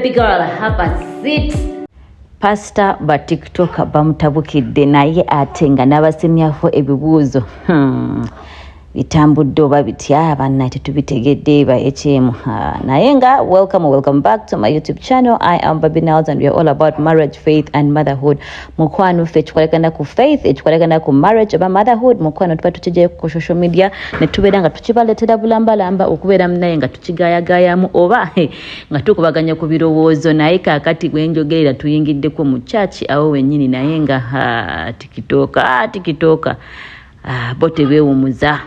Baby girl, have a seat. Pastor ba TikTok bamutabukidde naye ate nga n'abasimyafo ebibuuzo. Bitambudde oba bitya banna tetubitegedde ba HM. Naye nga welcome or welcome back to my YouTube channel. I am Baby Niles and we are all about marriage, faith and motherhood. Mukwano ffe ekikolagana ku faith, ekikolagana ku marriage oba motherhood, mukwano tuba tukijayo ku social media ne tubeera nga tukibaleetera bulambalamba okubeera munaye nga tukigayagayamu oba nga tukubaganya ku birowoozo. Naye kaakati bwenjogerera tuyingiddeko mu church awo wennyini, naye nga tikitooka tikitooka bo tebeewumuza.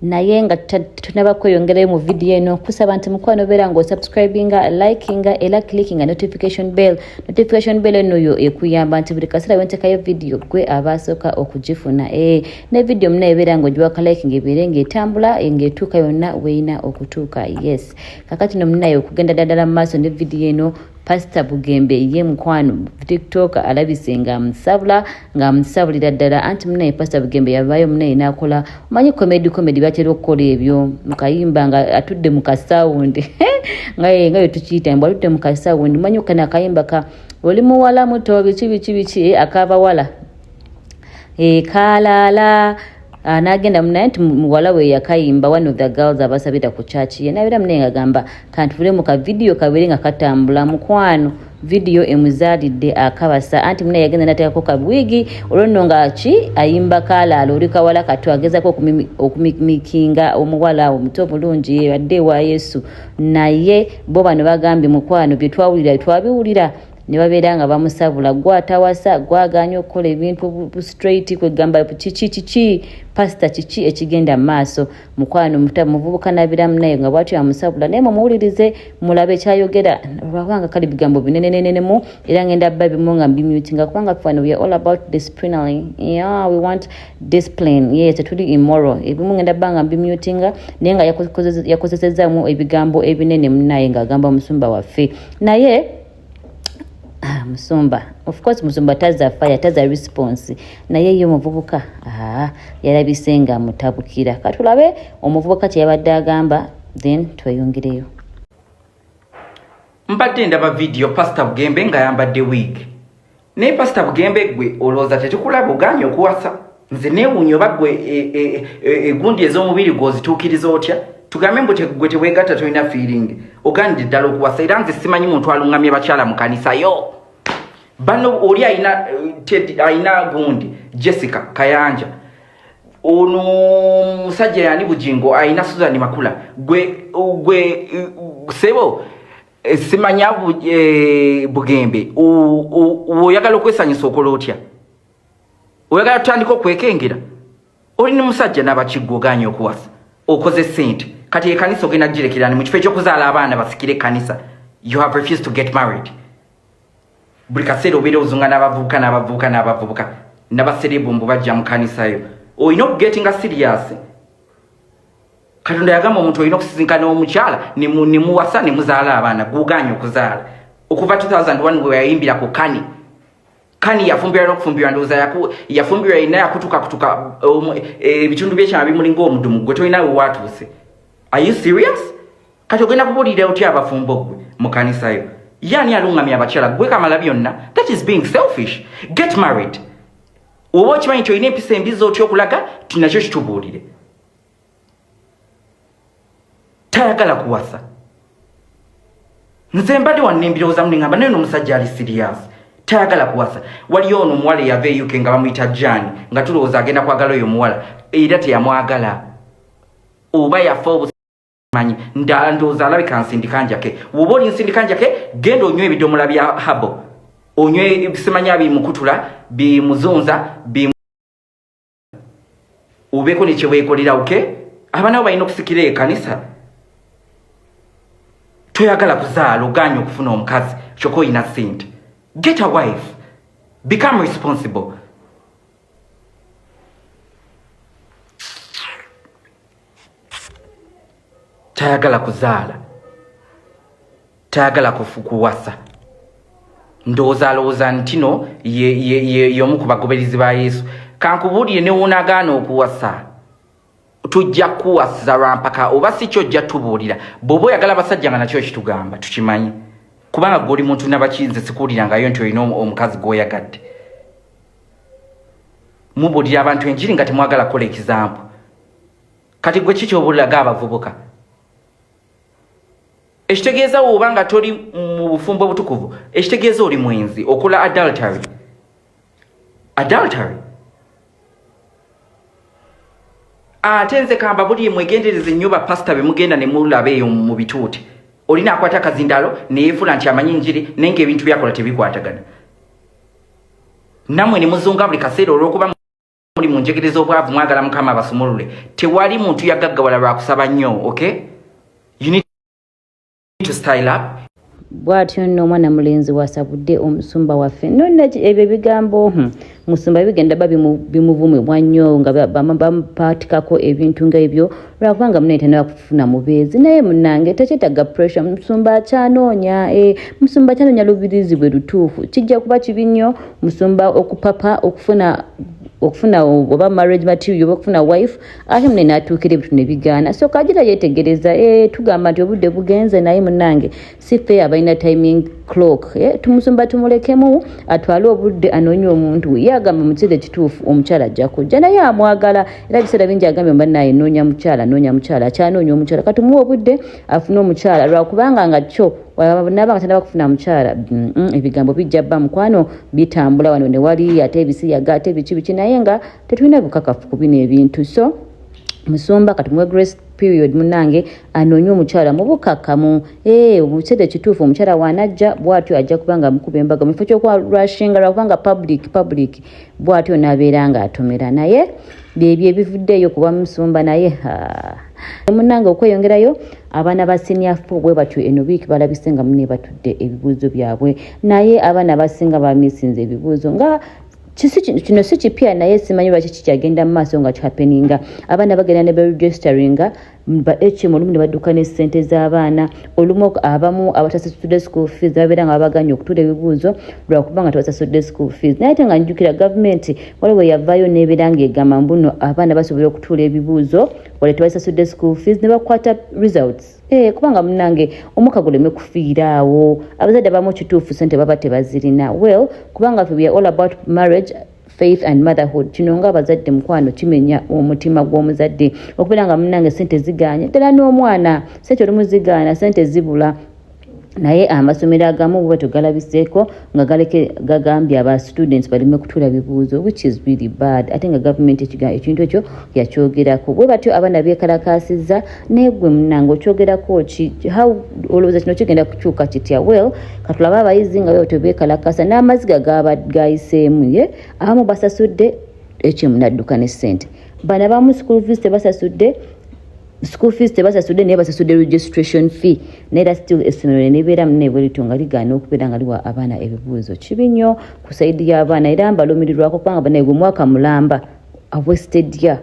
Naye nga tunaba kweyongerayo mu vidiyo eno, kusaba nti mukwano beera ng'osubscribinga, likinga era clickinga notification bell. Notification bell eno yo ekuyamba nti buli kaseera wentekayo vidiyo gwe abaasooka okugifuna. Ne vidiyo munaye ebeera ng'ogiwaka liking ebeere ng'etambula ng'etuuka yonna weerina okutuuka. Yes, kakati no munaye okugenda ddala mu maaso ne vidiyo eno, Pastor Bugembe ye mukwano TikTok alabise nga amusabula ng'amusabulira ddala. Anti munaye Pastor Bugembe yavaayo munaye n'akola omanyi comedy, comedy batera okukola ebyo mu kayimba nga atudde mu kasawundi nga nga tukiyita mbu atudde mu kasawundi, manyi kano akayimba ka oli muwala muto biki biki biki akabawala kalaala n'agenda munaye nti muwala we yakayimba, one of the girls abasabira ku church ye, nabeera munaye ngagamba kantule mu ka video kabeere nga katambula. Mukwano vidiyo emuzaalidde akabasa. Anti munaye yagenda nateekako ka wig, olwo nno nga ki ayimba kalaala oli kawala kato agezaako okumimikinga omuwala omuto obulungi badde ewa Yesu. Naye bo bano bagambye mukwano bye twawulira twabiwulira, ne babeera nga bamusabula, gwatawasa gwagaanye okukola ebintu straight, kwegamba kiki kiki pasita kiki ekigenda mu maaso. Mukwano muvubuka nabiramu naye nga bwatyo amusabula, naye mumuwulirize mulabe kyayogera, lwakubanga kale bigambo binenenenemu era ngenda bba bimu nga mbimutinga, kubanga fano we are all about disciplinary. Yeah, we want discipline. Yes, tetuli immoral. Ebimu ngenda bba nga mbimutinga, naye nga yakozesezaamu ebigambo ebinene munaye ng'agamba musumba waffe. Naye musumba, of course musumba taza fire, taza response, naye ye omuvubuka yalabise nga mutabukira. Katulabe omuvubuka kye yabadde agamba, then tweyongereyo. Mbadde ndaba vidiyo Pastor Bugembe ng'ayambadde wig, naye Pastor Bugembe gwe olowooza tetukulaba ogaanye okuwasa? Nze neewuunya oba gwe egundi ez'omubiri gw'ozituukiriza otya? Tugambe mbu gwe teweegatta, tolina feeling, ogaanidde ddala okuwasa. Era nze simanyi muntu aluŋŋamye bakyala mu kanisa yo bano. Oli alina alina gundi Jessica Kayanja, ono musajja yani Bujingo alina Susan Makula. Gwe gwe sebo simanya Bugembe, oyagala okwesanyusa okola otya? Oyagala tutandika okwekengera? Oli ne musajja n'abakigwa, ogaanye okuwasa, okoze sente, kati ekanisa ogenda girekerani mu kifo ekyokuzaala abaana basikire ekkanisa? You have refused to get married. Buli kaseera obeera ozunga n'abavubuka n'abavubuka n'abavubuka n'abaserebu mbu bajja mu kanisayo. Olina okugetinga serious. Katonda yagamba omuntu olina okusisinkana omukyala ne muwasa ne muzaala abaana. Gwoganye okuzaala okuva 2001 bwe yayimbira ku kani kani yafumbirwa n'okufumbirwa, ndowooza yafumbirwa yenna yakutuka kutuka ebitundu by'ekyama bimulinga omudumu. Gwe tolina we waatuuse. Are you serious? Kati ogenda kubuulira otya abafumbo gwe mu kanisayo? Yaani aluŋŋamya abakyala? Gwe kamala byonna. That is being selfish. Get married. Oba okimanyi nti olina empisa embi z'otya okulaga, tinakyo kitubuulire. Tayagala kuwasa. Nze mbadde wanne mbirowoozamu neŋŋamba, naye n'omusajja ali serious, tayagala kuwasa. Waliyo ono omuwala eyava e UK nga bamuyita Jan, nga tulowooza agenda kwagala oyo omuwala, era teyamwagala oba yafa obumanyi. Ndowooza alabika nsindika njake. Woba oli nsindika njake, genda onywe ebidomola bya habo, onywe simanya bimukutula bimuzunza obeeko nekyeweekolera. Okay, abaana bo balina okusikira ekanisa. Toyagala kuzaala, ogaanye okufuna omukazi, kyokka olina sente. Get a wife, become responsible. Tayagala kuzaala, tayagala kuwasa. Ndowooza alowooza nti no y'omu ku bagoberezi ba Yesu. Kankubuulire, ne woonagaana okuwasa, tujja kuwasa lwampaka. Oba si kyo, ojja tubuulira bw'oba oyagala abasajja nga nakyo ekitugamba tukimanyi. Kubanga gwe oli muntu nabakinze, sikuwulirangayo nti olina omukazi gw'oyagadde. Mubuulira abantu enjiri nga temwagala kukola ekizampu. Kati gwe ki kyobuliraga abavubuka? Ekitegeeza woba nga toli mu bufumbo obutukuvu, ekitegeeza oli mwenzi, okola adultery. Adultery. Ate nze kamba buli mwegendereze nnyo bapasita be mugenda ne mulaba eyo mu bituuti. Olina akwata akazindalo neyefuula nti amanyi enjiri, naye ng'ebintu byakola tebikwatagana. Nammwe ne muzunga buli kaseera olw'okuba muli mu njegere z'obwavu, mwagala Mukama abasumulule. Tewali muntu yagaggawala lwakusaba nnyo, okay? You need to style up. Bw'atyo nno omwana mulenzi wasabudde omusumba waffe. Nonna ebyo ebigambo musumba bigenda ba bimuvumibwa nnyo nga bamupatikako ebintu ng'ebyo lwakubanga munnaye tanaba kufuna mubeezi. Naye munnange tekyetaaga pressure. Musumba akyanoonya, musumba akyanoonya lubirizi bwe lutuufu. Kijja kuba kibi nnyo musumba okupapa okufuna oba marriage material oba okufuna wife, ate munne n'atuukira ebintu ne bigaana. So kagira yeetegereza. Tugamba nti obudde bugenze, naye munnange si ffe abalina timing clock. Tumusumba tumulekemu atwale obudde anoonye omuntu. Ye agamba mu kiseera ekituufu omukyala ajja kujja, naye amwagala. Era ebiseera bingi agambye bannaye noonya mukyala, noonya mukyala, akyanoonya omukyala. Katumuwe obudde afune omukyala, lwakubanga nga kyo naba nga tanaba kufuna mukyala, ebigambo bijja bba mukwano bitambula wano ne wali, ate ebisiyaga, ate biki biki, naye nga tetulina bukakafu ku bino ebintu. So musumba katumuwe grace period munange anoonye omukyala mu bukakkamu. Omukiseera ekituufu omukyala wanajja bw'atyo ajja kuba nga mukuba embaga mu kifo ky'okwarushinga, lwakubanga public bw'atyo n'abeera ng'atomera. Naye byebyo ebivuddeeyo kuba musumba. Naye munange okweyongerayo, abaana ba senior 4 bwe batyo eno wiiki balabise nga mune batudde ebibuuzo byabwe, naye abaana abasinga bamisinze ebibuuzo. Nga kino si kipya, naye simanyi lwaki kikyagenda mu maaso nga kihappeninga. Abaana bagenda ne beregisteringa ba HM, olumu ne badduka ne ssente z'abaana. Olumu abamu abatasasudde school fees babeera nga babaganye okutuula ebibuuzo lwakuba nga tebasasudde school fees. Naye ate nga njjukira gavumenti waliwo yavaayo n'ebeera ng'egamba mbuno abaana basobola okutuula ebibuuzo wale tebasasudde school fees ne bakwata results. Kubanga munange omuka guleme kufiira awo. Abazadde abamu kituufu sente baba tebazirina. Well, kubanga ffe we are all about marriage, faith and motherhood. Kino nga abazadde mukwano kimenya omutima gw'omuzadde okubeera nga munange sente ziganye ddala n'omwana, sente olumu zigaana, sente zibula. Naye amasomero agamu bwe tegalabiseeko nga galeke gagambye aba students baleme kutuula bibuuzo, which is really bad, ate nga gavumenti ekintu ekyo yakyogerako. Bwe batyo abaana beekalakaasizza. Naye gwe munnange okyogerako ki? How olowooza kino kigenda kukyuka kitya? Well, katulabe abayizi nga bwe batyo beekalakaasa n'amaziga gayiseemu. Ye abamu basasudde ekimu nadduka ne ssente. Bano abamu school fees tebasasudde, school fees tebasasudde, naye basasudde registration fee, naye era still essomero nelibeera munne bwe lityo nga ligaana okubeera nga liwa abaana ebibuuzo. Kibi nnyo ku side y'abaana, era mbalumirirwako kubanga banaye gwe mwaka mulamba a wasted year.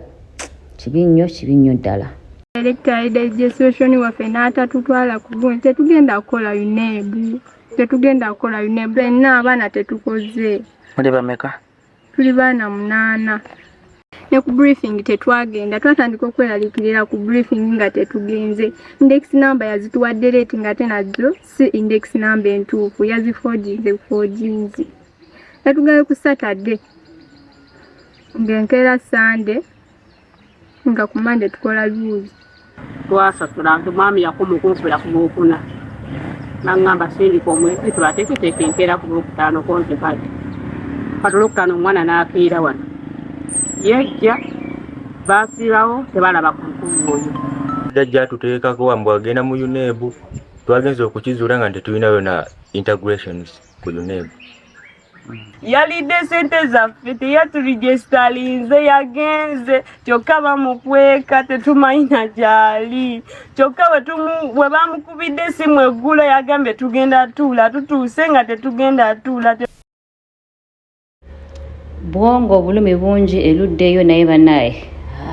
Kibi nnyo, kibi nnyo ddala. Director registration waffe n'atatutwala ku gundi. Tetugenda kukola UNEB, tetugenda kukola UNEB. Fenna abaana tetukoze. Muli bameka? Tuli baana 8. Ne ku briefing tetwagenda. Twatandika okweraliikirira ku briefing nga tetugenze. Index number yazituwadde late, nga te nazo si index number entuufu, yaziforginze buforginzi. Yatugaye ku Saturday ng'enkeera Sunday, nga ku Monday tukola bibuuzo. Twasasula nti mwami yakoma okunkubira ku Lwokuna, naŋŋamba sindika omwezi tubateeketeeka enkeera ku Lwokutaano konti. Kale kati Olwokutaano omwana n'akeera wano, yejja baasiibawo tebalaba ku mukulu oyo. Jjajja atuteekako wambwe agenda mu UNEB. Twagenza okukizuula nga tetulinayo na integrations ku UNEB. Yalidde sente zaffe, teyaturegisterinze, yagenze kyokka bamukweka, tetumanyi na gyali. Kyokka bwe bamukubidde esimu eggulo yagambye tugenda tuula, tutuuse nga tetugenda tuula. Bwongo obulumi bungi eruddeyo, naye bannaye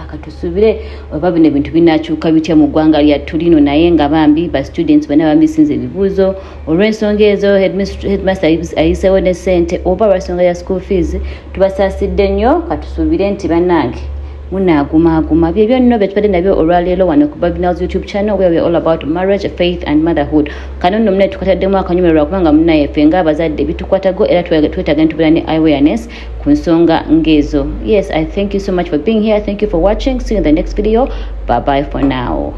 katusuubire oba bino ebintu binakyuka bitya mu ggwanga lyattu lino. Naye nga bambi ba students bana bamisinze ebibuuzo olw'ensonga ezo, headmaster ayiseewo ne ssente oba lwensonga ya school fees. Tubasaasidde nnyo. Katusuubire nti bannange Munagumaaguma. Byebyo nno bye tubadde nabyo olwaleero wano ku Babinals YouTube channel, where we are all about marriage, faith and motherhood. Kano nno munaye tukataddemu akanyumirwa lwakubanga munaye ffe ng'abazadde bitukwatago era twetaaga nitubeera ne awareness ku nsonga ng'ezo. Yes, I thank you so much for being here. Thank you for watching. See you in the next video. Bye bye for now.